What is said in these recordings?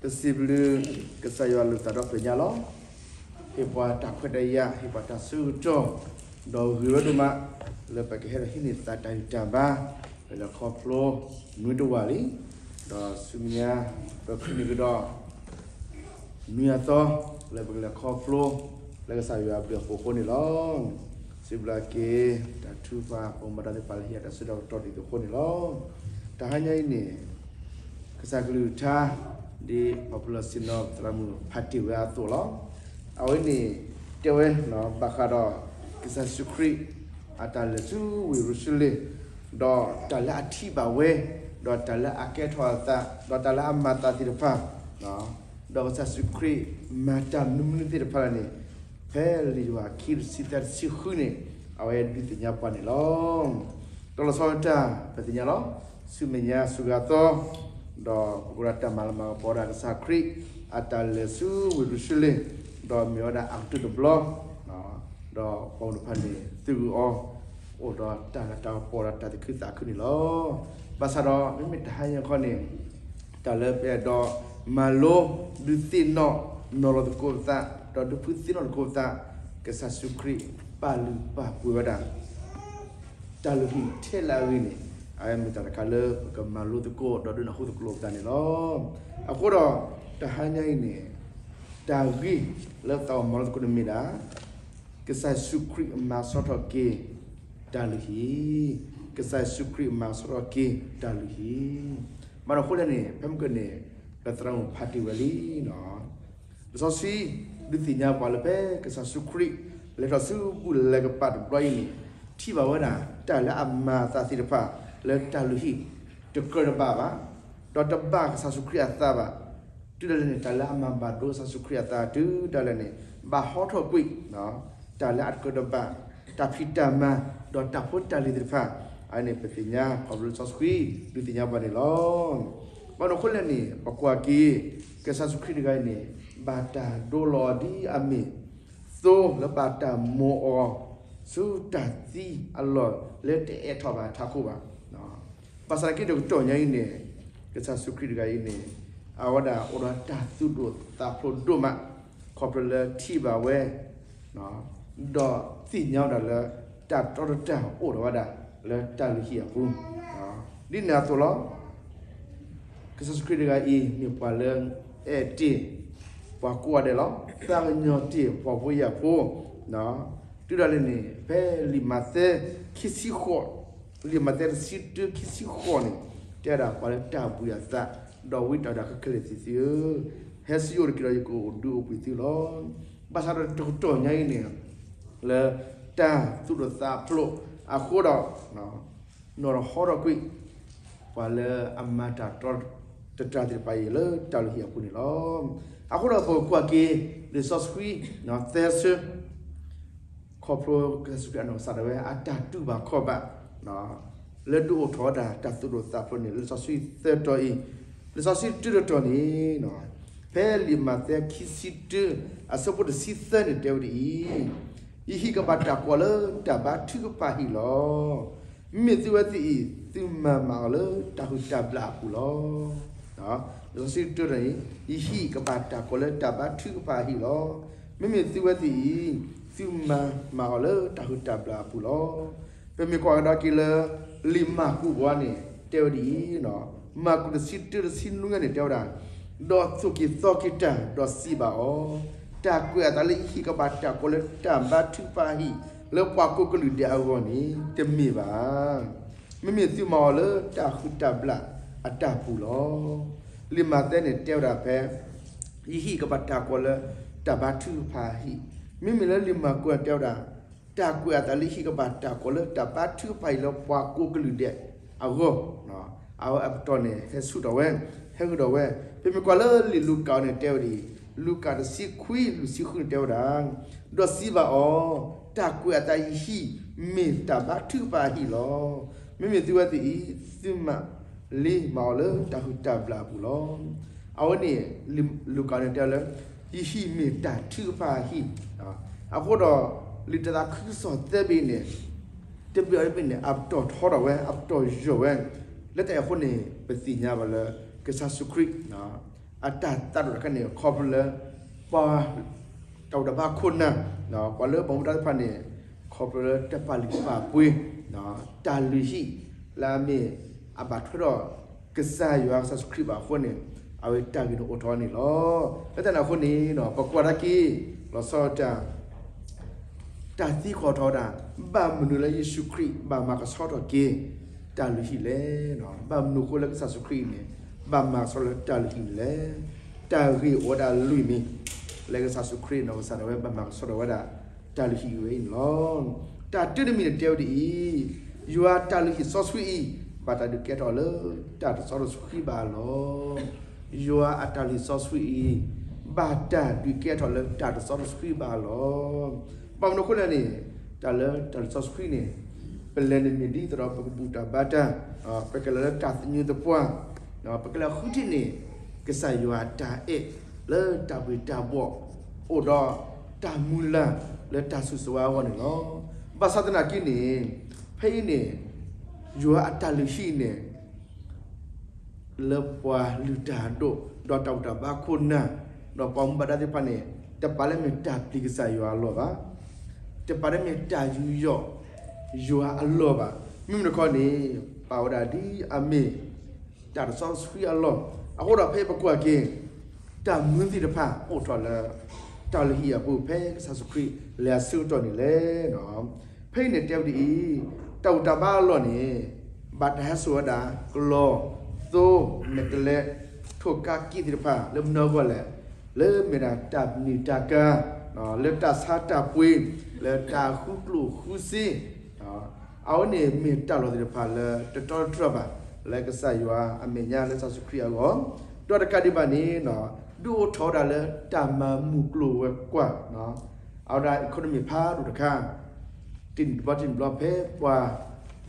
ပစံးဘျုးကစၢ်ယွၤအလိၤသးဒီဖျၢၣ်ညါလီၤ. ဟ့ၣ်ပှၤတၢ်ခွဲးတၢ်ယာ်, ဟ့ၣ်ပှၤတၢ်ဆၢကတီၢ်, ဒီးဂ့ၤဝဲဒိၣ်မး လၢပကဟဲဒီးဟံးန့ၢ်သးတၢ်ဂံၢ်တၢ်ဘါ, ပလဲၤခီဖျိနွံတဝာ်လံ, ဒီးဆူမဲာ်ညါ ပဃုန့ၢ်ကဒီး နွံအသီ လၢပကလဲၤခီဖျိ လၢကစၢ်ယွၤအဘျုးအဖှိၣ်အဃိန့ၣ်လီၤ. စံးဘျုးက့ၤ တၢ်ထုကဖၣ် ပမၤတၢ်သ့ၣ်တဖၣ်လၢဟ့ၣ်ယၤတၢ်ဆၢကတီၢ်ဒ်သိးအဃိန့ၣ်လီၤ. တဟါညါအံၤန့ၣ် ကစၢ်ကလုၢ်ကထါ ဒ်ပှၤဖလီၢ်စံၣ်နီၤ ပသရၣ်မုၣ်ဖးတ့ၢ်ဝဲအသိးလီၤ. အဝဲန့ၣ် တဲဝဲ ဘၣ်ဃးဒီး ကစၢ်ယ့ၣ်ၡူးခရံာ် အတၢ်လဲၤဆူဝ့ၢ်ယရူၤၡလ့ၣ်, ဒီးတၢ်လၢအထံၣ်ဘၣ်ဝဲ, ဒီးတၢ်လၢအကဲထီၣ်အသး, ဒီးတၢ်လၢအမၤသးသ့ၣ်တဖၣ်, ဒီးကစၢ်ယ့ၣ်ၡူးခရံာ် မၤတၢ်မနုၤမနုၤသ့ၣ်တဖၣ်န့ၣ် ဖဲလံာ်ယိၤဟၣ်ခံ တဆံသၢ တဆံဃုန့ၣ် အဝဲဒုးသ့ၣ်ညါပှၤန့ၣ်လီၤ. တၢ်လီၤဆီဒၣ်တၢ် ပသ့ၣ်ညါလီၤ. ဆူမဲာ်ညါစှၤဂၤသီ, ဒီးပကဒၣ်တၢ်မၤလၤမၤကပီၤဒၣ်ကစၢ်ခရံာ် အတၢ်လဲၤဆူဝ့ၢ်ယရူၤၡလ့ၣ်, ဒီးမ့ၢ်ဝဲဒၣ်အကတၢၢ်တဘျီ, ဒီးပှၤတဖၣ်န့ၣ် သုးဂုာ်အီၤ, အိၣ်ဒီးတၢ်လၤတၢ်ကပီၤဒီးတၢ်သးခုသးခုန့ၣ်လီၤ. ဘၣ်ဆၣ်ဒီး မ့မ့ၢ်တဟါညါခီန့ၣ် တၢ်လၢပအဲၣ်ဒိးမၤလိ ဒုးသ့ၣ်နီၣ်နီၤလီၤသကိးပသး, ဒီးဒုးဖုးသ့ၣ်နီၣ်သကိးပသး, ကစၢ်ယ့ၣ်ၡူးခရံာ် ပာ်လုၢ်ပာ်ပှ့ၤဝဲဒၣ် တၢ်လုၢ်ဟံၣ်ထဲလၢအဂ့ၤန့ၣ်, အဝဲမ့ၢ်တၢ်တခါလၢပကမၤလိသကိး ဒီးဒုးနၢ်ဟူသကိးပသးန့ၣ်လီၤ. အဃိဒီး တဟါညါအံၤန့ၣ် တၢ်ဂ့ၢ်လၢပသးအိၣ်မၤလိသကိးန့ၣ်မ့ၢ်ဒၣ် ကစၢ်ယ့ၣ်ၡူးခရံာ်မၤဆီၣ်ထီၣ်က့ၤ တၢ်လုၢ်ဟံၣ်, ကစၢ်ယ့ၣ်ၡူးခရံာ်မၤဆီၣ်ထီၣ်က့ၤတၢ်လုၢ်ဟံၣ်. ဘၣ်မနုၤအဃိလဲၣ်န့ၣ် ဖဲမုၢ်ကန့ၣ် ပသရၣ်မုၣ်ဖးတ့ၢ်ဝဲလံ လံာ်စီဆှံ ဒုးသ့ၣ်ညါပှၤလၢဖဲကစၢ်ယ့ၣ်ၡူးခရံာ် လဲၤထီၣ်ဆူဘူၣ်လဲၤကပၤတဘျီအံၤန့ၣ် ထံၣ်ဘၣ်ဝဲဒၣ် တၢ်လၢအမၤအသးသ့ၣ်တဖၣ် လၢတၢ်လုၢ်ဟံၣ် တကြၢးတဘၣ်ဘၣ်, ဒီးတဘၣ်ကစၢ်ယ့ၣ်ၡူးခရံာ်အသးဘၣ်. တုၤဒၣ်လဲာ်န့ၣ် တၢ်လၢအမၤဘၣ်ဒိကစၢ်ယ့ၣ်ၡူးခရံာ်အသး တုၤဒၣ်လဲာ်န့ၣ် ဘၣ်ဟီထီၣ်ကွံာ် တၢ်လၢအတကြၢးတဘၣ်, တၢ်ဖံးတၢ်မၤ ဒီးတၢ်ဖိတၢ်လံၤသ့ၣ်တဖၣ်, အန့ၣ် ပသ့ၣ်ညါ ခီဖျိလံာ်စီဆှံ ဒုးသ့ၣ်ညါပှၤန့ၣ်လီၤ. ဘၣ်မနုၤအဃိလဲၣ်န့ၣ် ပကွၢ်က့ၤ ကစၢ်ယ့ၣ်ၡူးခရံာ်တဂၤအံၤန့ၣ် ဘၣ်တၢ်ဒိလီၤအီၤဒ်အမ့ၢ် သိလၢဘၣ်တၢ်မိၣ်အီၤ ဆူတၢ်သံအလီၢ်လၢတအဲၣ်ထီၣ်ဘၣ်ထးခိၣ်ဘၣ်. ဘၣ်ဆၣ်သနာ်က့ တကတီၢ်ညါအံၤန့ၣ် ကစၢ်ယ့ၣ်ၡူးခရံာ်တဂၤအံၤန့ၣ် အဝဲဒၣ်အိၣ်ဒီးတၢ်သူၣ်ဒိၣ်သးဖျိးဒိၣ်မး ခီဖျိလၢထံၣ်ဘၣ်ဝဲ ဒီးသ့ၣ်ညါဝဲဒၣ်လၢ တၢ်တီတၢ်လိၤအိၣ်ဒီးဝဲဒၣ် လၢတၢ်လုၢ်ဟံၣ်အပူၤ, ဒ်န့ၣ်အသိးလီၤ. ကစၢ်ယ့ၣ်ၡူးခရံာ်တဂၤအံၤ မ့ၢ်ပှၤလၢအဲၣ်တ့ၢ် ပှၤကိးဂၤဒဲးလီၤ. သးကညီၤတ့ၢ်ပှၤဖိယာ်ဖိ, တုၤဒၣ်လဲာ်န့ၣ် ဖဲလံာ်မးသဲ ခံဆံဃိး, လံာ်မးသဲတဆံတၢ ခံဆံဃိးန့ၣ် တဲဝဲဒၣ်ပှၤလၢတၢ်ဘှံးအသး, ဒီးဝံတၢ်ဝဲဒၣ်ခဲလၢာ်ခဲဆ့သုဧၢ, ဟဲဆူယအိၣ်တက့ၢ်ဒီး ယကအိၣ်ဒုးအိၣ်ပှ့ၤသုလီၤ. ဘၣ်ဆၣ်ဒီးတကတီၢ်ညါအံၤန့ၣ် လၢတၢ်သူၣ်ဒိၣ်သးဖျိးအဃိဒီး နီၢ်ဟီထီၣ်ကွံာ် ပှၤလၢအမၤတၢ်တီတတြၢ်သ့ၣ်တဖၣ်အံၤ လၢတၢ်လုၢ်ဟံၣ်အပူၤန့ၣ်လီၤ. အဃိဒီးပကွၢ်က့ၤ လံာ်စီဆှံ သၢဆၢ ခီဖျိကစၢ်ယ့ၣ်ၡူးခရံာ်အနီၢ်ကစၢ်ဒၣ်ဝဲ အတၢ်တူၢ်ဘၣ်ခီၣ်ဘၣ် လၢဒုးအိၣ်ထီၣ်ဝဲဒၣ်တၢ်သူၣ်ဒိၣ်သးဖျိးန့ၣ် လံာ်စီဆှံသၢတီၤအံၤ, လံာ်စီဆှံတၢတတီၤန့ၣ် ဖဲလံာ်မးသဲခံဆံတၢ အဆၢဖိတဆံသၢန့ၣ်တဲဝဲဒ်အံၤ, ယဟံၣ်ကဘၣ်တၢ်ကိးလၢတၢ်ဘါထုကဖၣ်ဟံၣ်လီၤ. မ့မ့ၢ်သုဝဲသ့ၣ်အံၤ သုမၤမၤအီၤလၢတၢ်ဟုၣ်တၢ်ဘျၣ်အပူၤလီၤ. လံာ်စီဆှံတၢတတီၤန့ၣ် ယဟံၣ်ကဘၣ်တၢ်ကိးလၢတၢ်ဘါထုကဖၣ်ဟံၣ်လီၤ. မ့မ့ၢ်သုဝဲသ့ၣ်အံၤ သုမၤမၤအီၤလၢတၢ်ဟုၣ်တၢ်ဘျၣ်အပူၤလီၤ. ပမ့ၢ်ကွၢ်ကဒါက့ၤလၢ လံာ်မၢ်ကူးပူၤန့ၣ် တဲဝဲဒ်အံၤ, မၢ်ကူးတဆံတၢတဆံနွံန့ၣ် တဲဝဲဒၣ်, ဒီးသိၣ်က့ၤသီက့ၤတၢ် ဒီးစံးဘၣ်အီၤ, တၢ်ကွဲးအသးလၢယဟံၣ်ကဘၣ်တၢ်ကိးလၢတၢ်ဘါထုကဖၣ်ဟံၣ် လၢပှၤကိးကလုာ်ဒဲးအဂီၢ်န့ၣ် တမ့ၢ်ဘၣ်. မ့မ့ၢ်သုမၤအီၤလၢတၢ်ဟုၣ်တၢ်ဘျၣ်အတၢ်ပူၤလီၤ. လံာ်မးသဲန့ၣ်တဲဝဲဒၣ်ဖဲ ယဟံၣ်ကဘၣ်တၢ်ကိးလၢတၢ်ဘါထုကဖၣ်ဟံၣ်, မ့မ့ၢ်လၢလံာ်မၢ်ကူးန့ၣ်တဲဝဲဒၣ် တၢ်ကွဲးအသးလၢယဟံၣ်ကဘၣ်တၢ်ကိးလၢတၢ်ဘါထုကဖၣ်ဟံၣ်လၢပှၤကိးကလုာ်ဒဲးအဂီၢ်, အဝဲအပတီၢ်န့ၣ် ဟဲဆူၣ်ထီၣ်ဝဲ, ဟဲဃုာ်ဒီးဝဲ, ပမ့ၢ်ကွၢ်လၢလံာ်လူၤကၣ်အံၤန့ၣ်တဲဝဲဒ်အံၤ, လူၤကၣ်တဆံခွံ လွံၢ်ဆံဃုန့ၣ်တဲဝဲဒၣ်, ဒီးစံးဘၣ်အီၤ, တၢ်ကွဲးအသးယဟံၣ် မ့ၢ်တၢ်ဘါထုကဖၣ်ဟံၣ်လီၤ. မ့မ့ၢ်သုဝဲသ့ၣ်အံၤ သုမၤ လံမၤအီၤလၢတၢ်ဟုၣ်တၢ်ဘျၣ်အပူၤလီၤ. အဝဲန့ၣ် လူၤကၣ်န့ၣ်တဲလၢ ယဟံၣ်မ့ၢ်တၢ်ထုကဖၣ်ဟံၣ်, အဃိဒီး လံာ်တၢ်သးခုကစီၣ်သၢဘ့ၣ်န့ၣ် တဘ့ၣ်အံၤတဘ့ၣ်န့ၣ် အပတီၢ်ထီထီၣ်ဝဲ အပတီၢ်ယိာ်ဝဲ, လၢတၢ်အဲၣ်အဃိန့ၣ် ပသ့ၣ်ညါဘၣ်လၢ ကစၢ်ယ့ၣ်ၡူးခရံာ် အတၢ်သးဒိၣ်တခါန့ၣ် ခီဖျိလၢ ပှၤ တၢ်ဘူၣ်တၢ်ဘါခိၣ်နၢ် ပှၤလၢပှၤမူဒါသ့ၣ်တဖၣ်န့ၣ် ခီဖျိလၢတပာ်လုၢ်ပာ်ပှ့ၤ တၢ်လုၢ်ဟံၣ် လၢအမ့ၢ် အဘၣ်ထွဲဒီး ကစၢ်ယွၤကစၢ်ယ့ၣ်ၡူးခရံာ်ဘၣ်အဃိန့ၣ် အဝဲတၢ်ဂ့ၢ်န့ၣ်အိၣ်ထီၣ်န့ၣ်လီၤ. လၢတၢ်န့ၣ်အဃိန့ၣ် ပကွၢ်တၢ်က့ၤ လီၤဆီဒၣ်တၢ် တၢ်သံကွၢ်ထီၣ်ဝဲဒၣ် ဘၣ်မနုၤလၢယ့ၣ်ၡူးခရံာ် ဘၣ်မၤကဆှီထီၣ်က့ၤ တၢ်လုၢ်ဟံၣ်လဲၣ်. ဘၣ်မနုၤအဃိလၢကစၢ်ယ့ၣ်ၡူးခရံာ်အံၤန့ၣ် ဘၣ်မၤကဆှီလၢတၢ်လုၢ်ဟံၣ်န့ၣ်လဲၣ်. တၢ်ဂ့ၢ်အိၣ်ဝဲဒၣ်လွံၢ်မံၤ လၢကစၢ်ယ့ၣ်ၡူးခရံာ်နီၢ်ကစၢ်ဒၣ်ဝဲ ဘၣ်မၤကဆှီထီၣ်ဝဲဒၣ် တၢ်လုၢ်ဟံၣ်ဝဲအံၤန့ၣ်လီၤ. တၢ်တၢတမံၤန့ၣ်တဲဝဲဒ်အံၤ, ယွၤအတၢ်လုၢ်ဟံၣ်စီဆှံအံၤ ဘၣ်တၢ်ဒုးကဲထီၣ်လၢတၢ်တစီတဆှံဘၣ်အလီၢ်. ယွၤအတၢ်လုၢ်ဟံၣ်စီဆှံအံၤ ဘၣ်တၢ်ဒုးကဲထီၣ်လၢတၢ်တစီတဆှံဘၣ်အလီၢ်. ဘၣ်မနုၤအဃိလဲၣ်န့ၣ် တၢ်လၢတၢ်လုၢ်ဟံၣ်စီဆှံန့ၣ် ပလဲၤန့ၣ်မ့ၢ်ဒ်သိးဒီးပကဘူၣ်တၢ်ဘါတၢ်, ပကလဲၤလၢတၢ်သညူးသပှၢ်, ပကလဲၤဃုထံၣ်န့ၣ် ကစၢ်ယွၤအတၢ်အဲၣ်လၢတၢ်ဘှ့ၣ်တၢ်ဘှီၣ် အိၣ်ဒီးတၢ်မုၢ်လၢ်လၢတၢ်ဆူၣ်စိၤဝါအဂီၢ်န့ၣ်လီၤ. ဘၣ်ဆၣ်သနာ်က့န့ၣ် ဖဲအံၤန့ၣ် ယွၤအတၢ်လုၢ်ဟံၣ်န့ၣ် လၢပှၤလုၢ်တၢ်အဒိၣ် ဒီးတၢ်ဘူၣ်တၢ်ဘါခိၣ်နၢ် ဒီးပှၤမူဘၣ်ဒါသ့ၣ်တဖၣ်န့ၣ် တပာ်လၢမ့ၢ်တၢ်ပျံၤကစၢ်ယွၤအလီၢ်ဘၣ်, တပာ်လၢမ့ၢ်တၢ်ယူးယီၣ်ယွၤအလီၢ်ဘၣ်. မ့မ့ၢ်တခီန့ၣ် ပာ်ဝဲဒၣ်ဒ်အမ့ၢ် တၢ်တစီတဆှံအလီၢ်. အဃိဒီးဖဲပကွၢ်က့ၤ တၢ်မနုၤသ့ၣ်တဖၣ်အိၣ်ထီၣ်လၢ တၢ်လုၢ်ဟံၣ်အပူၤ ဖဲကစၢ်ယ့ၣ်ၡူးခရံာ်လဲၤအဆၢကတီၢ်န့ၣ်လဲၣ်. ဖဲအံၤန့ၣ်တဲဝဲဒ်အံၤ, တၢ်ဘူၣ်တၢ်ဘါအလီၢ်န့ၣ် ဘၣ်တၢ်ဟဲစိာ်ဝဲဒၣ် ကလီၤ, သိ, မဲာ်တဲးလဲး, ထိၣ်ကါက့ၣ်သ့ၣ်တဖၣ် လၢမနုၤအဂီၢ်လဲၣ်, လၢမ့ၢ်ဒၣ်တၢ်ပနံာ်တၢ်ကၤ, လၢတၢ်ဆါတၢ်ပှ့ၤ, လၢတၢ်ဃုကျိၣ်ဃုစ့ အဝဲန့ၣ်မ့ၢ်တၢ်လီၢ်သ့ၣ်တဖၣ်လၢတတီတတြၢ်ဘၣ် လၢကစၢ်ယွၤအမဲာ်ညါလၢကစၢ်ယ့ၣ်ၡူးခရံာ်အဂီၢ်, ဒီးတကးဒံးဘၣ်န့ၣ် ဒုးအိၣ်ထီၣ်ဝဲဒၣ်လၢတၢ်မၤမုၢ်ကျိၤဝဲၤကွာ်, အဝဲဒၣ် economy ဖးဒိၣ်တခါ တနံၣ်တဘျီတနံၣ်တဘျီဖဲပှၤ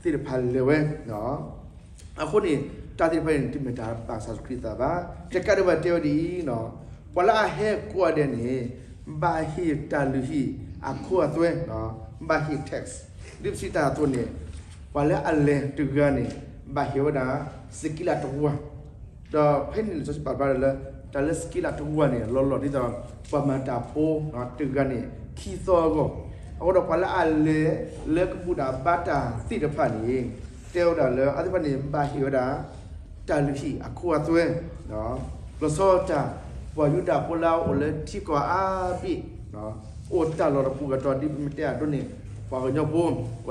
သ့ၣ်တဖၣ်လဲၤဝဲ အဃိန့ၣ် တၢ်သ့ၣ်တဖၣ်န့ၣ် တမ့ၢ်တၢ်ဘၣ်ကစၢ်ယ့ၣ်ၡူးခရံာ်အသးဘၣ်. တကးဒံးဘၣ်တဲဝဲဒ်အံၤ, ပှၤလၢအဟဲကိးဂၤဒဲးန့ၣ် ဘၣ်ဟ့ၣ်တၢ်လုၢ်ဟံၣ်အခိအသွဲ, ဘၣ်ဟ့ၣ် tax, ဒ်ပစံးတၢ်အသိးန့ၣ် ပှၤလၢအလဲၤတဂၤန့ၣ် ဘၣ်ဟ့ၣ်ဝဲဒၣ် စကံလးတဝာ်, ဒီးဖဲန့ၣ်လံာ်စီဆှံပာ်ဖျါလၢ တၢ်လၢစကံလးတဝာ်န့ၣ် လီၤလီၢ်ဒ်သိး ပှၤမၤတၢ်ဖိတဂၤန့ၣ် ခံသီအဂီၢ်, အဃိဒီးပှၤလၢအလဲၤလၢကဘူၣ်တၢ်ဘါတၢ်သ့ၣ်တဖၣ်န့ၣ် တဲဝဲဒၣ်လၢအဝဲသ့ၣ်တဖၣ်န့ၣ် ဘၣ်ဟ့ၣ်ဝဲဒၣ် တၢ်လုၢ်ဟံၣ်အခိအသွဲ, လီၤဆီဒၣ်တၢ် ပှၤယူဒၤဖိလၢအအိၣ်လၢထံကီၢ်အါဘ့ၣ် အိၣ်တၢ်လီၢ်တပူၤကတီၢ်ဒ်ပမ့ၢ်တဲအဒိန့ၣ် ပှၤကညီဖိ ကအိၣ်လၢ Australia လီၤ,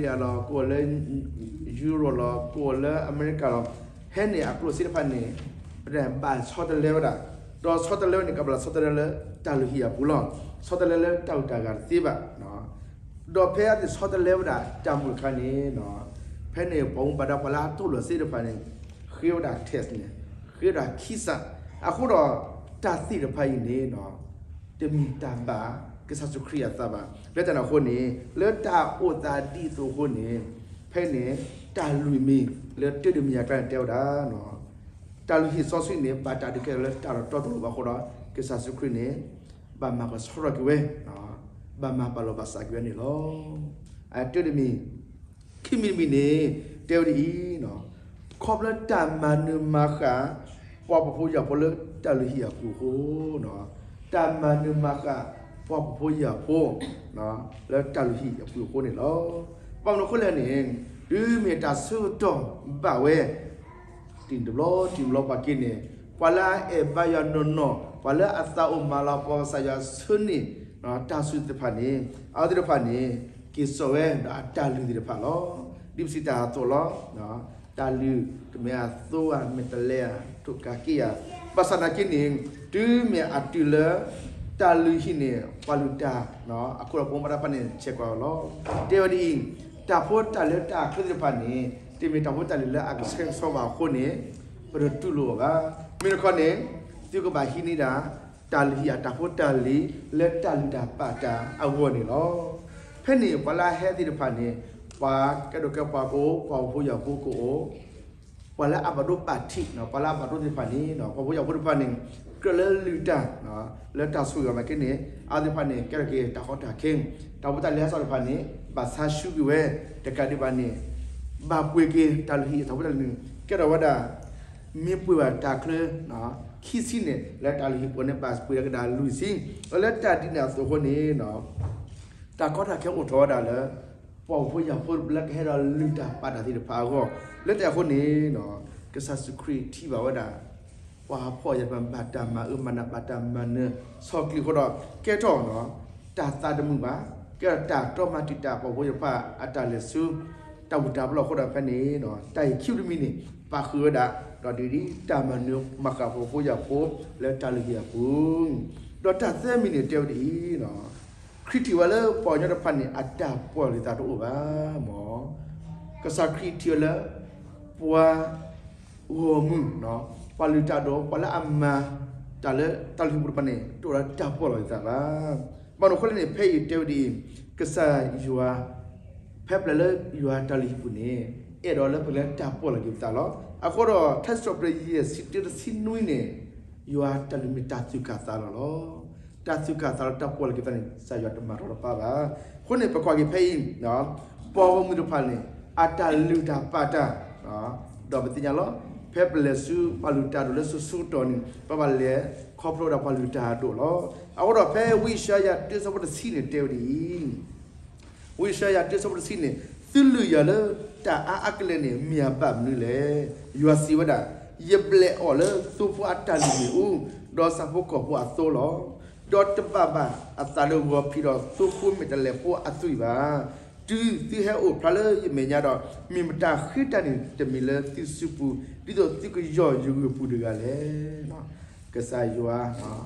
ကအိၣ်လၢ Europe လီၤ, ကအိၣ်လၢအမဲရကၤလီၤ, ဟဲန့ၣ်အကျိၣ်စ့တဖၣ်န့ၣ် ဘၣ်ဆီတလဲဝဲဒၣ်, ဒီးဆီတလဲဝဲန့ၣ် ကဘၣ်ဆီတလဲလၢတၢ်လုၢ်ဟံၣ်အပူၤလီၤ. ဆီတလဲလၢတၢ်အုၣ်တၢ်ဂၤတသ့ဘၣ်. ဒီးဖဲအသ့ၣ်ဆီတလဲဝဲဒၣ်တၢ်မုၢ်တခါန့ၣ် ဖဲန့ၣ် ပှၤမူဘၣ်ဒါပှၤလၢအတူၢ်လိာ်သ့ၣ်တဖၣ်န့ၣ် ဃ့ဝဲဒၣ် tax န့ၣ် ဃ့ဝဲဒၣ်ခံစး, အဃိဒီးတၢ်သ့ၣ်တဖၣ်အံၤန့ၣ် တမ့ၢ်တၢ်ဘၣ်ကစၢ်ယ့ၣ်ၡူးခရံာ်အသးဘၣ်. လၢတၢ်န့ၣ်အဃိန့ၣ် လၢတၢ်အိၣ်သးဒ်သိးအဃိန့ၣ် ဖဲန့ၣ် တၢ်လွံၢ်မံၤလၢတၢတမံၤအကျါန့ၣ်တဲဝဲဒၣ် တၢ်လုၢ်ဟံၣ်စီဆှံန့ၣ် ဘၣ်တၢ်ဒုးကဲထီၣ်လၢတၢ်တတီတလိၤဘၣ်အဃိဒီး ကစၢ်ယ့ၣ်ၡူးခရံာ်န့ၣ် ဘၣ်မၤကဆှီထီၣ်က့ၤဝဲ, ဘၣ်မၤပာ်လီၤပာ်စးက့ၤဝဲန့ၣ်လီၤ. အတၢတမံၤ, ခံမံၤတမံၤန့ၣ် တဲဝဲဒ်အံၤ, ခီဖျိတၢ်မၤနၢၤမၤဃၣ် ပှၤဖှီၣ်ဖိယာ်ဖိလၢတၢ်လုၢ်ဟံၣ်အပူၤအဃိ, တၢ်မၤနၢၤမၤဃၣ် ပှၤဖှီၣ်ဖိယာ်ဖိ လၢတၢ်လုၢ်ဟံၣ်အပူၤအဃိန့ၣ်လီၤ. ဘၣ်မနုၤအဃိလဲၣ်န့ၣ် တုၤမ့ၢ်တၢ်ဆၢကတီၢ်ဘၣ်ဝဲ တနံၣ်တဘျီတနံၣ်တဘျီပှၤက့န့ၣ် ပှၤလၢအအဲၣ်ဘါယွၤနီၢ်နီၢ် ပှၤလၢအသးအိၣ်မၤလၤကပီၤကစၢ်ယွၤဆၢန့ၣ် တၢ်စူၣ်သ့ၣ်တဖၣ်န့ၣ် အဝဲသ့ၣ်တဖၣ်န့ၣ် က့ၤစိာ်ဝဲဒီးအတၢ်လုၢ်သ့ၣ်တဖၣ်လီၤ. ဒ်ပစံးတၢ်အသိးလီၤ. တၢ်လုၢ် တမ့ၢ်အသိဧါ, မဲာ်တဲးလဲးဧါ, ထိၣ်ကးက့ၣ်ဧါ, ဘၣ်ဆၣ်သနာ်က့န့ၣ် တုၤမ့ၢ်အတုၤလၢ တၢ်လုၢ်ဟံၣ်န့ၣ် ပှၤလုၢ်တၢ် အခိၣ်အပူၤမတၤတဖၣ်န့ၣ် ဆဲးကွၢ်အီၤလီၤ. တဲဝဲဒ်အံၤ, တၢ်ဖိတၢ်လံၤတၢ်ချၢသ့ၣ်တဖၣ်န့ၣ် တမ့ၢ်တၢ်ဖိတၢ်လံၤလၢအကဆှဲကဆှီဘၣ်အဃိန့ၣ် ပတတူၢ်လိာ်အီၤဘၣ်. မ့ၢ်တခီန့ၣ် သုကဘၣ်ဟံးန့ၢ်ဒၣ် တၢ်လုၢ်ဟံၣ်အတၢ်ဖိတၢ်လံၤ လၢတၢ်လုၢ်တၢ်ပာ်တၢ်အဂီၢ်န့ၣ်လီၤ. ဖဲန့ၣ် ပှၤလၢအဟဲသ့ၣ်တဖၣ်န့ၣ် ပှၤကဲဒိၣ်ကဲပှၤကအိၣ်, ပှၤဖှီၣ်ဖိယာ်ဖိကအိၣ်, ပှၤလၢအဘၣ်ဒိဘၣ်ထံး ပှၤလၢအဘၣ်ဒိသ့ၣ်တဖၣ်န့ၣ် ပှၤဖှီၣ်ဖိယာ်ဖိသ့ၣ်တဖၣ်န့ၣ် ကြၢးလၢလုၢ်တၢ် လၢတၢ်ဆိၣ်ဂ့ၤဘၣ်က့န့ၣ် အဝဲသ့ၣ်တဖၣ်န့ၣ် ကဲထီၣ်က့ၤတၢ်ကီတၢ်ခဲ, တၢ်ဖိတၢ်လံၤဟဲစိာ်သ့ၣ်တဖၣ်န့ၣ် ဘၣ်ဆါဆူက့ၤဝဲ, တကးဒံးဘၣ်န့ၣ် ဘၣ်ပှ့ၤက့ၤတၢ်လုၢ်ဟံၣ်အတၢ်ဖိတၢ်လံၤန့ၣ် ကဲထီၣ်ဝဲဒၣ် မ့ၢ်ပှ့ၤဘၣ်တၢ်ချၢ ခံဆံန့ၣ် လၢတၢ်လုၢ်ဟံၣ်ပူၤန့ၣ် ဘၣ်ပှဲၤဒီးကဒါလွံၢ်ဆံ, ဒီးလၢတၢ်ဒ်န့ၣ်အသိးအဃိန့ၣ် တၢ်ကီတၢ်ခဲအိၣ်ထီၣ်ဝဲဒၣ်လၢ ပှၤဖိယာ်ဖိလၢကဟဲဒီးလုၢ်တၢ်ပာ်တၢ်သ့ၣ်တဖၣ်အဂီၢ်, လၢတၢ်အဃိန့ၣ် ကစၢ်ယ့ၣ်ၡူးခရံာ်ထံၣ်ဘၣ်ဝဲဒၣ် ပှၤဟီၣ်ဖီၣ်ယာ်တဖၣ်ဘၣ်တၢ်မၤအၢမၤနးဘၣ်တၢ်မၤနၢၤ ဆီၣ်ကျံၤအဃိဒီး ကဲထီၣ် တၢ်သးတမုာ်ဘၣ်, ကဲထီၣ်တၢ်တီမၤတံာ်တာ်ပှၤဖိယာ်ဖိအတၢ်လဲၤဆူ တၢ်ဘူၣ်တၢ်ဘါလီၢ်အဃိဒီး ဖဲန့ၣ် တၢ်အံၤခံမံၤတမံၤန့ၣ် ပာ်ဃုာ်ဝဲဒၣ် ဒီးဒ် တၢ်မၤနၢၤမၤဃၣ်ပှၤဖိယာ်ဖိလၢတၢ်လုၢ်ဟံၣ်အပူၤ, ဒီးတၢ်သၢမံၤန့ၣ်တဲဝဲဒ်အံၤ, ခရံာ်ထံၣ်ဝဲလၢပှၤကညီတဖၣ်န့ၣ် အတၢ်ပီၢ်ယၢ်လီၤသးတအိၣ်ဘၣ်, မ် ကစၢ်ခရံာ်ထံၣ်ဝဲလၢ ပှၤ ဂီၢ်မုၢ်, ပှၤလုၢ်တၢ်ဒိၣ် ပှၤလၢအမၤတၢ်လၢတၢ်လုၢ်ဟံၣ်ပူၤတဖၣ်န့ၣ် တအိၣ်ဒီးတၢ်ပီၢ်ယၢ်လီၤသးဘၣ်. ဘၣ်မနုၤအဃိလဲၣ်န့ၣ် ဖဲအံၤတဲဝဲဒ်အံၤ, ကစၢ်ယွၤ ဖဲပျဲလၢယွၤတၢ်လုၢ်ဟံၣ်ပူၤန့ၣ် အဲၣ်ဒိးလၢပကလဲၤတၢ်ပီၢ်ယၢ်လီၤက့ၤပသးလီၤ. အဃိဒီး ထါစံးထီၣ်ပတြၢၤ ယဲၢ်ဆံတၢတဆံနွံန့ၣ် ယွၤတၢ်လုၢ်မ့ၢ်တၢ်သူၣ်ကၢ်သးလီၤလီၤ. တၢ်သူၣ်ကၢ်သးလၢတၢ်ပီၢ်ယၢ်လီၤက့ၤပသးန့ၣ် ကစၢ်ယွၤတမၤထီၣ်တပၢ်ဘၣ်. အဃိန့ၣ် ပကွၢ်က့ၤဖဲအံၤ ပှၤဂီၢ်မုၢ်တဖၣ်န့ၣ် အတၢ်လုၢ်တၢ်ပာ်တၢ်, ဒီးပသ့ၣ်ညါလီၤ. ဖဲပလဲၤဆူပှၤလုၢ်တၢ်ဒိၣ်လၢစိၤဆၢကတီၢ်န့ၣ် ပဘၣ်လဲၤခီဖျိဝဲဒၣ်ပှၤလုၢ်တၢ်ဒိၣ်လီၤ. အဃိဒီးဖဲဝံယၡါယၤ တၢဆၢဖိတဆံန့ၣ် တဲဝဲဒ်အံၤ, ဝံယၡါယၤ တၢဆၢဖိတဆံန့ၣ် သုလုၢ်ယၤလၢတၢ်အါအါကလဲာ်န့ၣ် မ့ၢ်အဘၣ်မနုၤလဲၣ်. ယွၤစံးဝဲဒၣ်, ယဘျဲးအီၣ်လၢသိဖိအတၢ်လုၢ်မ့ၣ်အူ, ဒီးဆၣ်ဖိကီၢ်ဖိအသိလီၤ. ဒီးတဘၣ်ဘၣ်အသးလၢဂီၤဖံးဒီးသိဖိမဲာ်တဲးလဲးဖိအသွံၣ်ဘၣ်. တုၤသုဟဲအိၣ်ဖျါလၢယမဲာ်ညါဒီး, မ့ၢ်မတၤဃ့တၢ်န့ၣ်တမံၤလၢသုစုပူၤ, ဒ်သိးသုကယီၢ်ယဂၢၢ်ပူၤတဂၤလဲၣ်. ကစၢ်ယွၤ,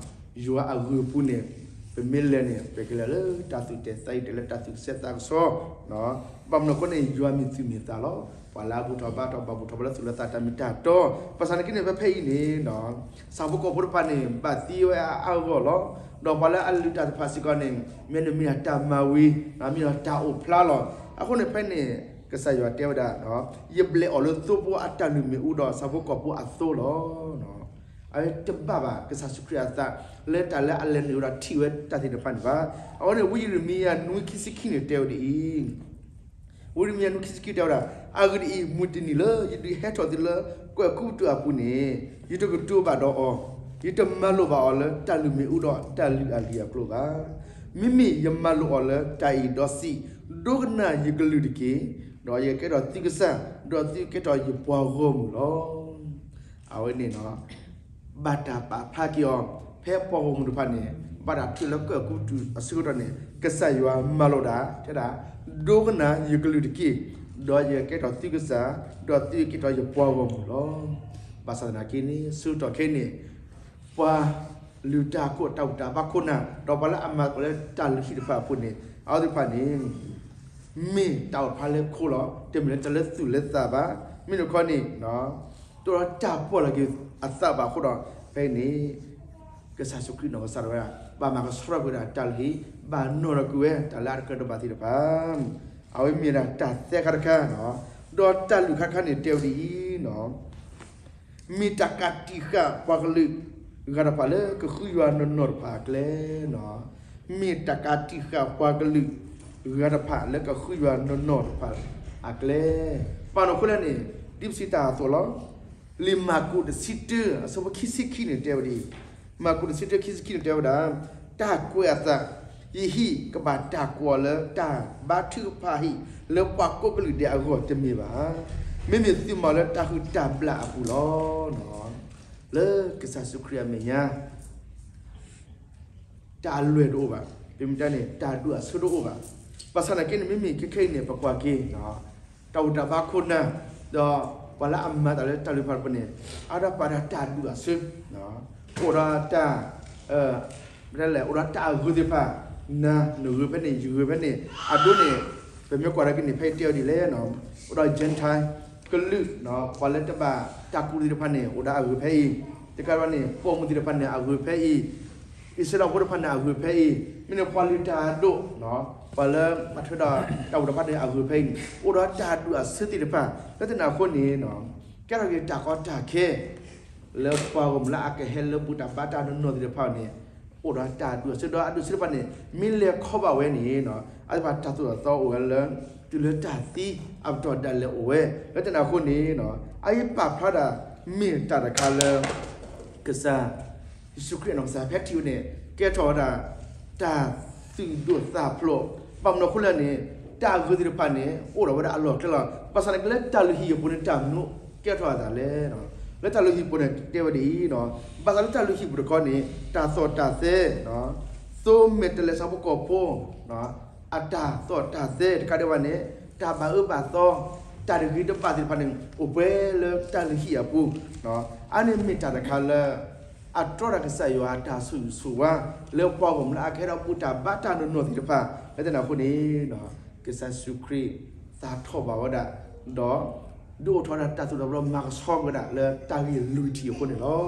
ယွၤအဂၢၢ်ပူၤန့ၣ် ပမ့ၢ်လဲၤန့ၣ် ပကလဲၤလၢတၢ်သူၣ်တဲာ်သးအံၤ တဲလၢတၢ်သူၣ်ကဆှီသးကဆှီ, ဘၣ်မနုၤအဃိန့ၣ် ယွၤမ့ၢ်သူၣ်မ့ၢ်သးလီၤ. ပှၤလၢအဘူၣ်ထီၣ်ဘါထီၣ် ဘၣ်ဘူၣ်ထီၣ်ဘါလၢသူၣ်လၢသးတၢ်မ့ၢ်တၢ်တီ, ဘၣ်ဆၣ်သနာ်က့န့ၣ် ဖဲဖဲအံၤန့ၣ် ဆၣ်ဖိကီၢ်ဖိတဖၣ်န့ၣ် ဘၣ်သံဝဲအါအါဂီၢ်ဂီၢ်လီၤ. ဒီးပှၤလၢအလုၢ်တၢ်တဖၣ်စ့ၢ်ကီးန့ၣ် မ့ၢ်န့ၣ်မ့ၢ်ဒၣ်တၢ်မၤဝံၤ, မ့ၢ်ဒၣ်တၢ်အိၣ်ဖျါလီၤ. အဃိန့ၣ်ဖဲန့ၣ် ကစၢ်ယွၤတဲဝဲဒၣ်, ယဘျဲးအီၣ်လၢသိဖိအတၢ်လုၢ်မ့ၣ်အူဒီးဆၣ်ဖိကီၢ်ဖိအသိလီၤ. အဝဲတဘၣ်ဘၣ်ကစၢ်ယ့ၣ်ၡူးခရံာ်အသး လၢတၢ်လၢအလဲၤနုာ်ဝဲဒီးထံၣ်ဝဲတၢ်သ့ၣ်တဖၣ်န့ၣ်ဘၣ်. အဃိန့ၣ် ဝံယံးရမံယၤ နွံခံဆံခံန့ၣ် တဲဝဲဒ်အံၤ, ဝံယံးရမံယၤ နွံခံဆံခံ တဲဝဲဒၣ်, အဂ့ၢ်ဒ်အံၤ, မုၢ်တနံၤလၢယဒုးဟဲထီၣ်သုလၢကီၢ်အဲၤကူပတူးအပူၤန့ၣ်, ယတကတိၤဘၣ်ဒီးအီၤ, ယတမၤလိာ်ဘၣ်အီၤလၢတၢ်လုၢ်မ့ၣ်အူဒီးတၢ်လုၢ်အဂ့ၢ်အကျိၤဘၣ်. မ့မ့ၢ်ယမၤလိာ်အီၤလၢတၢ်အံၤဒီးစံး, ဒိကနၣ်ယကလုၢ်တက့ၢ်. ဒီးယကကဲထီၣ်သုကစၢ်, ဒီးသုကကဲထီၣ်ယပှၤဂီၢ်မုၢ်လီၤ. အဝဲန့ၣ် ဘၣ်တၢ်ပာ်ဖျါက့ၤအီၤ, ဖဲပှၤဂီၢ်မုၢ်တဖၣ်န့ၣ် ဘၣ်တၢ်ထုးလၢကီၢ်အဲၤကူပတူးအဆၢကတီၢ်န့ၣ် ကစၢ်ယွၤမၤလိာ်ဒၣ်, တဲဒၣ်, ဒိကနၣ်ယကလုၢ်တက့ၢ်, ဒီးယကကဲထီၣ်သုကစၢ်, ဒီးသုကကဲထီၣ်ယပှၤဂီၢ်မုၢ်လီၤ. ဘၣ်ဆၣ်သနာ်က့န့ၣ် ဆၢကတီၢ်ခဲအံၤန့ၣ် ပှၤလုၢ်တၢ်အခိၣ် တၢ်ဘူၣ်တၢ်ဘါခိၣ်နၢ် ဒီးပှၤလၢအမၤသကိးလၢတၢ်လုၢ်ဟံၣ်တဖၣ်အပူၤန့ၣ် အဝဲသ့ၣ်တဖၣ်န့ၣ် မ့ၢ်တၢ်အိၣ်ဖျါလၢခိလီၤ. တမ့ၢ်လၢတၢ်လၢသူၣ်လၢသးဘၣ်. မ့ၢ်တခီန့ၣ် တအိၣ်ဒီးတၢ်ပီၢ်လၢက့ၤအသးဘၣ်အဃိဒီး ဖဲအံၤန့ၣ် ကစၢ်ယ့ၣ်ၡူးခရံာ်နီၢ်ကစၢ်ဒၣ်ဝဲဒၣ် ဘၣ်မၤကဆှီထီၣ်ကွံာ်ဒၣ်တၢ်လုၢ်ဟံၣ် ဘၣ်နီၣ်ထီၣ်ကွံာ်ဝဲတၢ်လၢအတကြၢးဒိးဘၣ်သ့ၣ်တဖၣ်. အဝဲမ့ၢ်ဒၣ်တၢ်သၢခါတခါ, ဒီးတၢ်လွံၢ်ခါတခါန့ၣ် တဲဝဲဒ်အံၤ မ့ၢ်တၢ်ကးတံာ်ဃာ်ပှၤကလုာ်ဂၤတဖၣ်လၢကဃုယွၤနီၢ်နီၢ်တဖၣ်အကျဲ, မ့ၢ်တၢ်ကးတံာ်ဃာ်ပှၤကလုာ်ဂၤတဖၣ်လၢကဃုယွၤနီၢ်နီၢ်တဖၣ်အကျဲ, ဘၣ်မနုၤအဃိလဲၣ်န့ၣ် ဒ်ပစံးတၢ်အသိးလီၤ. လံာ်မၢ်ကူးတဆံတၢ အဆၢဖိခံဆံခံန့ၣ်တဲဝဲဒ်အံၤ, မၢ်ကူးတဆံတၢ ခံဆံခံန့ၣ်တဲဝဲဒၣ်, တၢ်ကွဲးအသး, ယဟံၣ်ကဘၣ်တၢ်ကွီၢ်လၢတၢ်ဘါထုကဖၣ်ဟံၣ်လၢပှၤကိးကလုာ်ဒဲးအဂီၢ်တမ့ၢ်ဘၣ်, မ့မ့ၢ်သုမၤလၢတၢ်ဟုၣ်တၢ်ဘျၣ်အပူၤလီၤ. လၢကစၢ်ယ့ၣ်ၡူးခရံာ်အမဲာ်ညါ တၢ်အလွဲၢ်တအိၣ်ဘၣ်, ပမ့ၢ်တဲန့ၣ် တၢ်ဒုးအဆၢတအိၣ်ဘၣ်. ဘၣ်ဆၣ်သနာ်က့န့ၣ် မ့မ့ၢ်ခဲခဲအံၤန့ၣ် ပကွၢ်က့ၤ တၢ်ဘူၣ်တၢ်ဘါခိၣ်နၢ်, ဒီးပှၤလၢအမၤတၢ်လၢတၢ်လုၢ်ဖးတဖၣ်န့ၣ် အါဒၣ်ပာ်ဒၣ်တၢ်ဒုးအဆၢ, အိၣ်ဒီးတၢ် မ့ၢ်တဲလဲၣ် အိၣ်ဒီးတၢ်အဂၢၢ်သ့ၣ်တဖၣ်, နၤ နဂၢၢ်ဖဲန့ၣ် ယဂၢၢ်ဖဲန့ၣ်, အဒိန့ၣ် ပမ့ၢ်ကွၢ်ဒၣ်က့ၤန့ၣ် ဖဲအံၤတဲဝဲဒ်လဲၣ်, အိၣ်ဒီး Gentile ကလုာ်, ပှၤလၢတဘၣ်တၢ်ကူၣ်သ့ၣ်တဖၣ်န့ၣ် အိၣ်ဒီးအဂၢၢ်ဖဲအံၤ, တကးဒံးဘၣ်န့ၣ် ပိာ်မုၣ်သ့ၣ်တဖၣ်န့ၣ် အဂၢၢ်ဖဲအံၤ, အံၣ်စရ့လးဖိတဖၣ်န့ၣ် အဂၢၢ်ဖဲအံၤ, မ့ၢ်န့ၣ်ပှၤလုၢ်တၢ်အဒိၣ်, ပှၤလၢအထွဲဒီးတၢ်ဘူၣ်တၢ်ဘါန့ၣ် အဂၢၢ်ဖဲအံၤန့ၣ် အိၣ်ဒီးတၢ်ဒုးအဆၢသ့ၣ်တဖၣ်, လၢတၢ်န့ၣ်အဃိန့ၣ် ကဲထီၣ်က့ၤတၢ်ကီတၢ်ခဲ လၢပှၤဂီၢ်မုၢ်လၢအကဟဲလၢဘူၣ်တၢ်ဘါတၢ်နီၢ်နီၢ်သ့ၣ်တဖၣ်န့ၣ် အိၣ်ဒီးတၢ်ဒုးအဆၢ, ဒီးအဒုးအဆၢတဖၣ်န့ၣ် မ့ၢ်လဲၤခီဘၣ်ဝဲန့ၣ် အဝဲသ့ၣ်တဖၣ်တၢ်သိၣ်တၢ်သီအိၣ်ဝဲလၢ တုၤလၢတၢ်သံအပတီၢ်ဒၣ်လဲာ်အိၣ်ဝဲ, လၢတၢ်န့ၣ်အဃိန့ၣ် အအံၤပာ်ဖျါဒၣ် မ့ၢ်တၢ်တခါလၢ ကစၢ်ယ့ၣ်ၡူးခရံာ်အနီၢ်ကစၢ် ဖဲထံၣ်ဝဲန့ၣ် ကဲထီၣ်ဝဲဒၣ် တၢ်သူၣ်ဒိၣ်သးဖျိး, ဘၣ်မနုၤအဃိလဲၣ်န့ၣ် တၢ်ဂ့ၤသ့ၣ်တဖၣ်န့ၣ် အိၣ်ဒီးဝဲဒၣ်အလီၢ်အကျဲလီၤ. ဘၣ်ဆၣ်န့ၣ် လၢတၢ်လုၢ်ဟံၣ်အပူၤန့ၣ် တၢ်မနုၤကဲထီၣ်အသးလဲၣ်. လၢတၢ်လုၢ်ဟံၣ်အပူၤန့ၣ် တဲဝဲဒ်အံၤ, ဘၣ်ဆၣ်လၢတၢ်လုၢ်ဟံၣ်ပူၤတခီန့ၣ် တၢ်သီၣ်တၢ်သဲ, သိမဲာ်တဲးလဲးဆၣ်ဖိကီၢ်ဖိ အတၢ်သီၣ်တၢ်သဲတခါဒံးဘၣ်န့ၣ် တၢ်ဘၣ်အၢဘၣ်သီ, တၢ်တဂ့ၤတဘၣ်သ့ၣ်တဖၣ်န့ၣ် အိၣ်ပှဲၤလၢတၢ်လုၢ်ဟံၣ်အပူၤ, အါန့ၢ်မ့ၢ်တၢ်တခါလၢ အတြီတၢ်ကစၢ်ယွၤအတၢ်ဆိၣ်ဂ့ၤဆိၣ်ဝါ လၢပှၤဂီၢ်မုၢ်လၢအကဟဲဒီးဘူၣ်တၢ်ဘါတၢ်နီၢ်နီၢ်သ့ၣ်တဖၣ် လၢတၢ်န့ၣ်အဃိန့ၣ် ကစၢ်ယ့ၣ်ၡူးခရံာ် သးထီၣ်ဘၣ်ဝဲဒၣ် ဒီး ဒုးအိၣ်ထီၣ်ဝဲဒၣ်တၢ်သူၣ်ထီၣ်ဘျီမၤကဆှီကွံာ်ဝဲဒၣ်လၢတၢ်ဂ့ၢ်လွံၢ်ထံၣ်အဃိန့ၣ်လီၤ.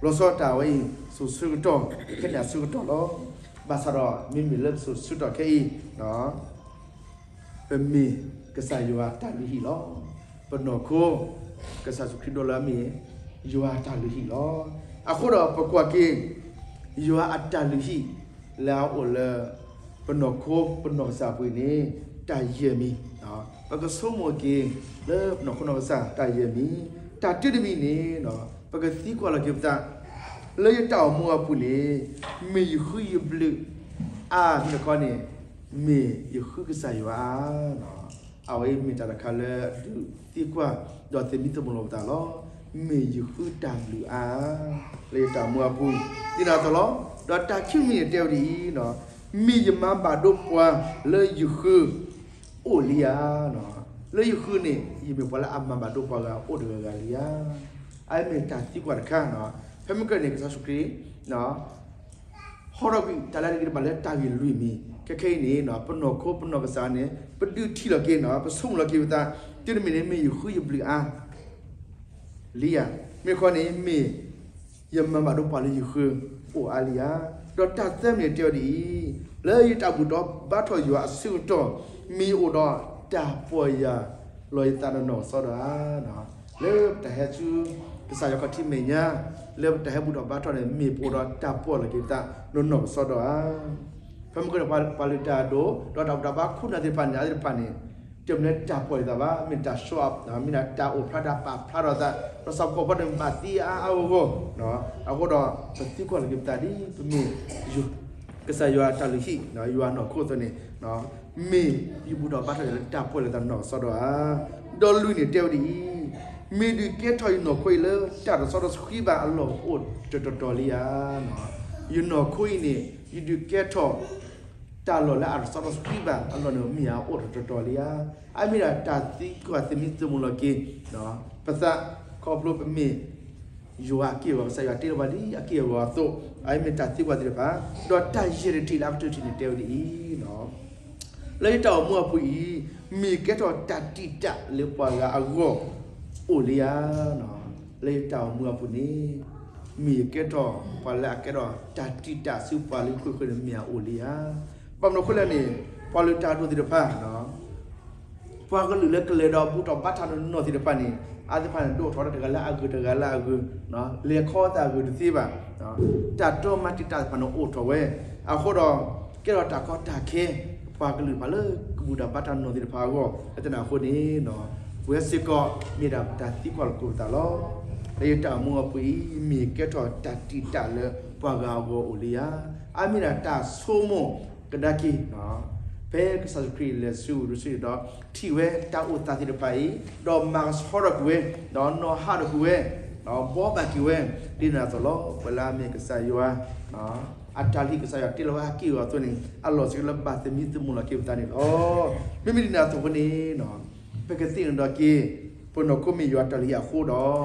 လီၤဆီဒၣ်တၢ်ဝဲအံၤ စိၤဆၢကတီၢ် ဖဲန့ၣ်အဆၢကတီၢ်လီၤ. ဘၣ်ဆၣ်ဒီး မ့မ့ၢ်လၢစိၤဆၢကတီၢ်ခဲအံၤ ပမ့ၢ်ကစၢ်ယွၤအတၢ်လုၢ်ဟံၣ်လီၤ. ပနီၢ်ခိ ကစၢ်ယ့ၣ်ၡူးခရံာ်ဒိလၢအမ့ၢ် ယွၤအတၢ်လုၢ်ဟံၣ်လီၤ. အဃိဒီးပကွၢ်က့ၤ ယွၤအတၢ်လုၢ်ဟံၣ် လၢအအိၣ်လၢ ပနီၢ်ခိပနီၢ်ကစၢ်အပူၤန့ၣ် တၢ်ယဲၢ်မံၤ, ပကဆိကမိၣ်က့ၤ လၢပနီၢ်ခိနီၢ်ကစၢ်တၢ်ယဲၢ်မံၤ, တၢ်တမံၤန့ၣ် ပကသံကွၢ်လီၤက့ၤပသး လၢယတၢ်အိၣ်မူအပူၤန့ၣ် မ့ၢ်ယဃုယဘျုးအါ မ့ၢ်တခီန့ၣ် မ့ၢ်ယဃုကစၢ်ယွၤအါ အဝဲအံၤမ့ၢ်တၢ်တခါလၢဒုးသံကွၢ် ဒီးသမံသမိးလီၤပသးလီၤ. မ့ၢ်ယဃုတၢ်ဘျုးအါ လၢယတၢ်အိၣ်မူအပူၤ ဒ်န့ၣ်အသိးလီၤ. ဒီးတၢ်ခံမံၤန့ၣ်တဲဝဲဒ်အံၤ, မ့ၢ်ယမၤဘၣ်ဒိပှၤလၢယဃုအိၣ်လံဧါ. လၢယဃုန့ၣ် ယမ့ၢ်ပှၤလၢအမၤဘၣ်ဒိပှၤဂၤအိၣ်တဂၤဂၤလံဧါ. အမ့ၢ်တၢ်သံကွၢ်တခါ, ဖဲမုၢ်ကၢၢ်န့ၣ် ကစၢ်ယ့ၣ်ၡူးခရံာ် ဟီထီၣ်ကွံာ်တၢ်လၢအဂ့ၤတဘၣ်လၢတၢ်ဂ့ၢ်လွံၢ်မံၤ, ခဲခဲအံၤန့ၣ် ပနီၢ်ခိပနီၢ်ကစၢ်န့ၣ် ပဒုးထံၣ်လီၤက့ၤ, ပဆိကမိၣ်လီၤက့ၤပသး, တၢ်တမံၤန့ၣ် မ့ၢ်ယဃုယဘျုးအါ လံဧါ. မ့ၢ်တခီန့ၣ် မ့ၢ်ယမၤဘၣ်ဒိပှၤလၢယဃုအိၣ်အါလံဧါ. ဒီးတၢ်သၢမံၤန့ၣ်တဲဝဲဒ်အံၤ, လၢယတၢ်ဘူၣ်ထီၣ်ဘါထီၣ်ယွၤအဆၢကတီၢ် မ့ၢ်ယအိၣ်ဒီးတၢ်ပီၢ်ယၢ်လီၤယသးနီၢ်နီၢ်ကစီဒီဧါ. လၢပတၢ်ဟဲဆူ ကစၢ်ယွၤခီၣ်ထံးမဲာ်ညါ, လၢပတၢ်ဟဲဘူၣ်ထီၣ်ဘါထီၣ်န့ၣ် မ့ၢ်ပအိၣ်ဒီးတၢ်ပီၢ်ယၢ်လီၤက့ၤပသးနီၢ်နီၢ်ကစီဒီဧါ. ဖဲမုၢ်ကၢၢ်န့ၣ် ပှၤလုၢ်တၢ်အဒိၣ် ဒီးတၢ်ဘူၣ်တၢ်ဘါခိၣ်နၢ်သ့ၣ်တဖၣ်န့ၣ် အါသ့ၣ်တဖၣ်န့ၣ် တမ့ၢ်လၢတၢ်ပီၢ်ယၢ်လီၤသးဘၣ်, မ့ၢ်တၢ် show off, မ့ၢ်ဒၣ်တၢ်အိၣ်ဖျါတၢ်ပာ်ဖျါထီၣ်သး, ဒီးစီၤပီလူးန့ၣ်ဘၣ်သံအါအါဂီၢ်ဂီၢ်, အဃိဒီး ပသံကွၢ်လီၤက့ၤပသးဒ်ပမ့ၢ် ကစၢ်ယွၤအတၢ်လုၢ်ဟံၣ် ယွၤနီၢ်ခိအသိးန့ၣ်, မ့ၢ်ယဘူၣ်ထီၣ်ဘါထီၣ်ယၤလၢတၢ်ပီၢ်ယၢ်လီၤသးနီၢ်ကစီဒီဧါ. ဒီးလွံၢ်န့ၣ်တဲဝဲဒ်အံၤ, မ့ၢ်ဒုးကဲထီၣ်ယနီၢ်ခိအံၤလၢတၢ်တစီတဆှံဘၣ်အလီၢ်အိၣ်တတီၤတီၤလံဧါ. ယနီၢ်ခိအံၤန့ၣ် ယဒုးကဲထီၣ် တၢ်လီၢ်လၢအတစီတဆှံဘၣ်အလီၢ်န့ၣ် မ့ၢ်အအိၣ်တတီၤတီၤလံဧါ. အမ့ၢ်ဒၣ်တၢ်သံကွၢ်သမံသမိးလီၤက့ၤ ပသး ခီဖျိပမ့ၢ် ယွၤအက့ၢ်အဂီၤ ကစၢ်ယွၤတ့လီၤပှၤဒ်အက့ၢ်အဂီၤအသိး, အမ့ၢ်တၢ်သံကွၢ်သ့ၣ်တဖၣ်, ဒီးတၢ်ယဲၢ်တထံၣ်လၢအကတၢၢ်ထံၣ်န့ၣ်တဲဝဲဒ်အံၤ, လၢယတၢ်အိၣ်မူအပူၤအံၤ, မ့ၢ်ယကဲထီၣ်တၢ်တံာ်တာ်လၢပှၤဂၤအဂီၢ်အိၣ်လံဧါ. လၢယတၢ်အိၣ်မူအပူၤန့ၣ် မ့ၢ်ယကဲထီၣ်ပှၤလၢအကဲထီၣ်တၢ်တံာ်တာ်ဆူပှၤလၢယဃုဃုာ်န့ၣ် မ့ၢ်အအိၣ်လံဧါ. ဘၣ်မနုၤအဃိလဲၣ်န့ၣ် ပှၤလုၢ်တၢ်အဒိၣ်သ့ၣ်တဖၣ် ပှၤကလုာ်လၢကလဲၤဒီးဘူၣ်ထီၣ်ဘါထီၣ်နီၢ်နီၢ်သ့ၣ်တဖၣ်န့ၣ် အါသ့ၣ်တဖၣ်န့ၣ် ဒိၣ်ထီၣ်တဂၤလၢအဂုၤတဂၤလၢအဂုၤ, လဲၤခီသးဂုၤတသ့ဘၣ်, တၢ်တီမၤတံာ်တာ်သ့ၣ်တဖၣ်န့ၣ်အိၣ်ထီၣ်ဝဲ, အဃိဒီး ကဲထီၣ်တၢ်ကီတၢ်ခဲ ပှၤကလုာ်တဖၣ်လၢကဘူၣ်တၢ်ဘါတၢ်နီၢ်သ့ၣ်တဖၣ်အဂီၢ် လၢတၢ်န့ၣ်အဃိန့ၣ် ပဝဲစ့ၢ်ကီး မ့ၢ်ဒၣ်ပတၢ်သံကွၢ်လီၤက့ၤပသးလီၤ. လၢယတၢ်အိၣ်မူအပူၤအံၤ မ့ၢ်ကဲထီၣ်တၢ်တံာ်တာ်လၢပှၤဂၤအဂီၢ်အိၣ်လံဧါ. အမ့ၢ်ဒၣ်တၢ်ဆိကမိၣ်ကဒါက့ၤ ဖဲကစၢ်ယ့ၣ်ၡူးခရံာ်လဲၤဆူဝ့ၢ်ဒိၣ်ဆူၣ်ဒီး ထံၣ်ဝဲတၢ်အိၣ်သးသ့ၣ်တဖၣ်အံၤ ဒီးမၤကဆှီထီၣ်ကွံာ်ဝဲ, ဒီးနီၣ်ဟးထီၣ်ကွံာ်ဝဲ, ဒီးဘှီဘၣ်က့ၤဝဲ, ဒ်န့ၣ်အသိးလီၤ. ပှၤလၢအမ့ၢ်ကစၢ်ယွၤ အတၢ်လုၢ်ဟံၣ် ကစၢ်ယွၤတ့လီၤဝဲအက့ၢ်အဂီၤအသိးန့ၣ် အလီၢ်စ့ၢ်ကီးလၢဘၣ်သမံသမိးလီၤက့ၤပသးန့ၣ်လီၤ. မ့မ့ၢ်ဒ်န့ၣ်အသိးအဃိန့ၣ် ပကသ့ၣ်နီၣ်ထီၣ်က့ၤ ပနီၢ်ခိမ့ၢ်ယွၤတၢ်လုၢ်ဟံၣ်အဃိဒီး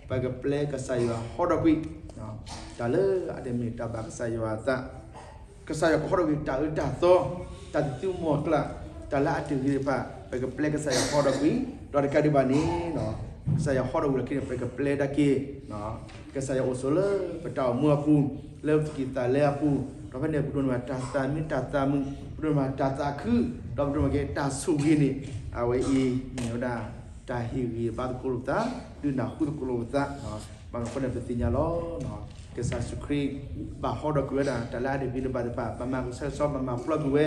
ပကပျဲကစၢ်ယွၤဟီထီၣ်ကွံာ် တၢ်လၢအတမ့ၢ်တၢ်ဘၣ်ကစၢ်ယွၤအသး, ကစၢ်ယွၤကဟီထီၣ်ကွံာ်တၢ်အၢတၢ်သီ, တၢ်တသူမီၤကျၢ်, တၢ်လၢအတဂ့ၤတဖၣ်, ပကပျဲကစၢ်ယွၤဟီထီၣ်ကွံာ်, ဒီးတကးဒံးဘၣ်န့ၣ် ကစၢ်ယွၤဟီထီၣ်ကွံာ်လီၤက့ၤန့ၣ် ပကပျဲဒၣ်က့ၤ ကစၢ်ယွၤအိၣ်ဆိးလၢပတၢ်အိၣ်မူအပူၤ, လၢပသူၣ်ကံၢ်သးလဲအပူၤ, ဒီးဖဲန့ၣ် ပဒိးန့ၢ်ဘၣ်တၢ်သးမံတၢ်သးမုာ်, ပဒိးန့ၢ်ဘၣ်တၢ်သးခု, ဒီးပဒိးန့ၢ်ဘၣ်က့ၤတၢ်ဆိၣ်ဂ့ၤန့ၣ်, အဝဲအံၤမ့ၢ်ဝဲဒၣ် တၢ်ဟ့ၣ်ဂံၢ်ဘါသကိးလိာ်ပသး, ဒုးနၢ်ဟူသကိးလိာ်ပသး, ဘၣ်မနုၤအဃိန့ၣ် ပသ့ၣ်ညါလီၤ. ကစၢ်ယ့ၣ်ၡူးခရံာ် ဘၣ်ဟီထီၣ်ကွံာ်ဝဲဒၣ် တၢ်လၢအတဂ့ၤတဘၣ်သ့ၣ်တဖၣ်, ဘၣ်မၤကဆှဲကဆှီ ဘၣ်မၤပျီကွံာ်ဝဲ,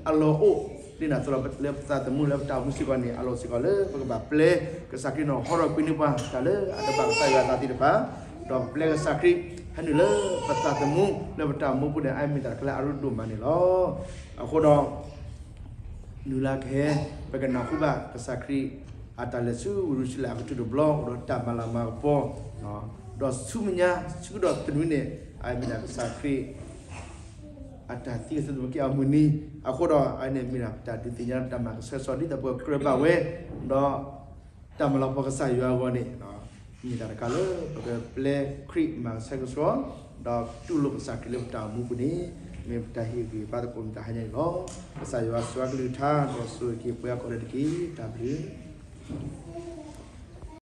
အလီၢ်အိၣ် ဒ်န့ၣ်အသိးလီၤ. လၢပသးသမူလၢပတၢ်အိၣ်မူစ့ၢ်ကီးန့ၣ် အလီၢ်စ့ၢ်ကီးလၢပကဘၣ်ပျဲ ကစၢ်ခရံာ်န့ၣ်ဟီထီၣ်ကွံာ်န့ၢ်ပှၤ တၢ်လၢအတဘၣ်ကစၢ်ယွၤအသးသ့ၣ်တဖၣ်, ဒီးပျဲကစၢ်ခရံာ် ဟဲနုာ်လၢပသးသမူလၢပတၢ်အိၣ်မူပူၤန့ၣ် အမ့ၢ်တၢ်တခါလၢအရ့ဒိၣ်မးန့ၣ်လီၤ. အဃိဒီး နုာ်လၢကဟဲ ပကနၢ်ဟူဘၣ်ကစၢ်ခရံာ် အတၢ်လဲၤဆူယရူၤၡလ့ၣ်အကထုးတဘျီ အိၣ်ဒီးတၢ်မၤလၤမၤကပီၤ, ဒီးဆူမဲာ်ညါ ဆူကဒီးသနွံန့ၣ် အမ့ၢ်ဒၣ်ကစၢ်ခရံာ် အတၢ်သံကစိၤသပက့ၢ်အမုၢ်နံၤ, အဃိဒီးအန့ၣ်မ့ၢ်ဒၣ်ပတၢ်ဒုးသ့ၣ်ညါတၢ်မၤကဆှဲကဆှီ ဒ်သိးပကြၢးဘၣ်ဝဲ, ဒီး တၢ်မၤလၤကပီၤကစၢ်ယွၤအဂီၢ်န့ၣ် မ့ၢ်တၢ်တခါလၢပကပျဲခရံာ်မၤကဆှဲကဆှီ, ဒီးတူၢ်လိာ်ကစၢ်ခရံာ်လၢပတၢ်အိၣ်မူပူၤန့ၣ် မ့ၢ်ပတၢ်ဟ့ၣ်ဂံၢ်ဘါသကိးမ့ၢ်တၢ်ဟါညါန့ၣ်လီၤ. ကစၢ်ယွၤဆိၣ်ဂ့ၤအကလုၢ်ကထါ ဒီးဆိၣ်ဂ့ၤက့ၤပှၤကိးဂၤဒဲးတက့ၢ်. တၢ်ဘျုး